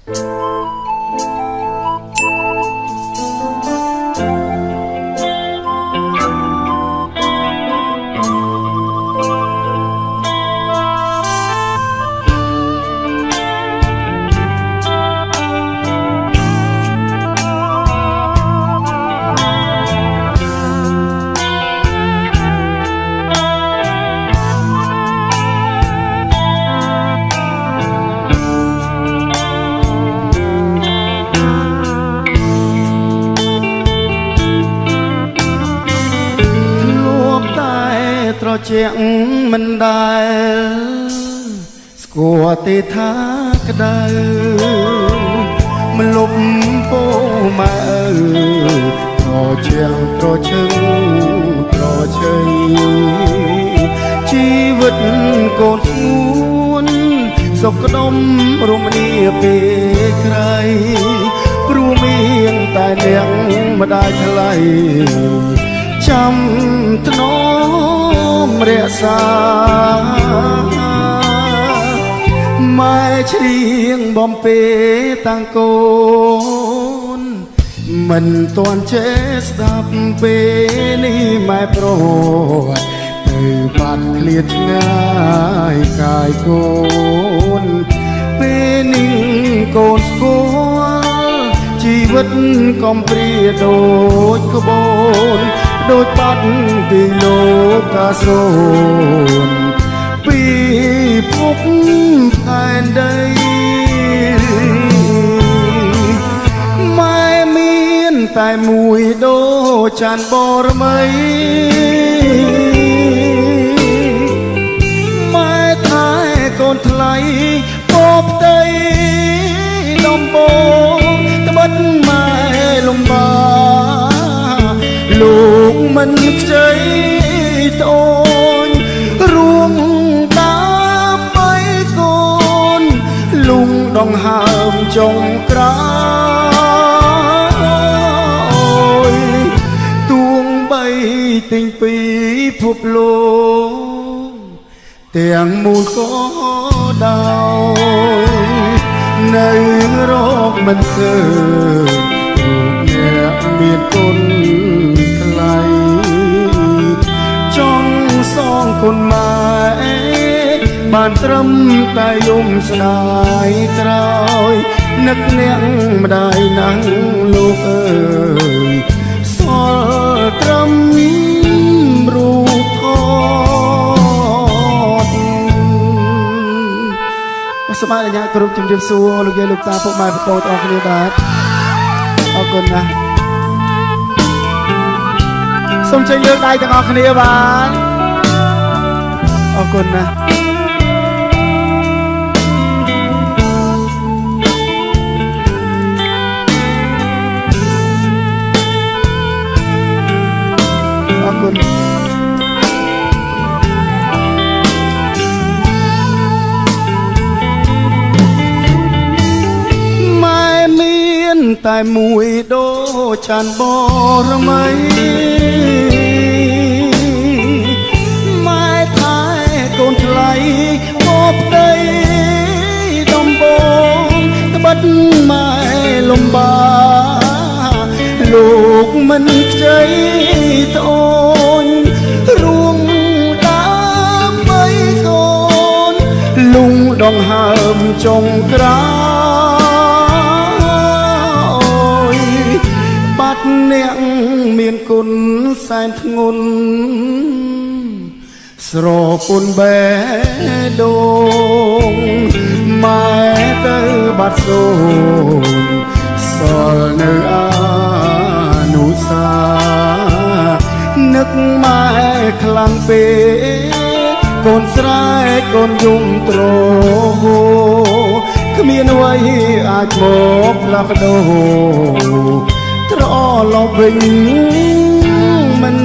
ត្រជាក់មិនដែលស្គាល់ទេថាក្តៅមលុបពោម៉ែត្រជាក់ត្រឈឹងត្រឆៃជីវិតកូនស្ងួនសុខដុមរមនាពេលក្រៃព្រោះមានតែអ្នកម្ដាយថ្លៃចាំធ្នមរក្សាម៉ែច្រៀងបំពេតាំងកូនមិនទាន់ចេះស្ដាប់ពេលនេះម៉ែប្រត់ទៅបាត់ឃ្លាតឆ្ងាយកាយកូនពេលនេះកូនស្គាល់ជីវិតកំព្រាដូចក្បូនដូចបាត់ពីលោកកាសូនពីភពផែនដីម៉ែមានតែមួយដូចចានបរមីម៉ែថែកូនថ្លៃពផ្ទៃដំបងត្បិតម៉ែលំបាកលោកមិនខ្ចីត្អូនរួងដើម្បីកូនលុងដងហើមចុងក្រោយទួងបីទិញពីភពលោកទាំងមូលក៏ដោយនៅរកមិនឃើញរូបអ្នកមានគុណថ្លៃចង់សងគុណម៉ែបានត្រឹមតែយំស្ដាយក្រោយនឹកអ្នកម្ដាយណាស់លោកអើយសល់ត្រឹមរូបថតសូមអនុញ្ញាតគ្រប់ជំរាបសួរលោកយាយលោកតាពុកម៉ែបងប្អូនទាំងអស់គ្នាបាទអរគុណណាស់សូមចេញលើកដៃទាំងអស់គ្នាបាទអរគុណណាស់អរគុណម៉ែមានតែមួយដូចចានបរមីម៉ែថែកូនថ្លៃមកផ្ទៃដំបងត្បិតម៉ែលំបាកលោកមិនខ្ចីត្អូនរួងដើម្បីកូនលុងដងហើមចុងក្រោយបាត់អ្នកមានគុណសែនធ្ងន់ស្រពុនបេះដូងម៉ែទៅបាត់សូនសល់នៅអនុសានឹកម៉ែខ្លាំងពេកកូនស្រែកូនយំទ្រហូគ្មានអ្វីអាចមកផ្លាស់ប្ដូរត្រឡប់វិញមិន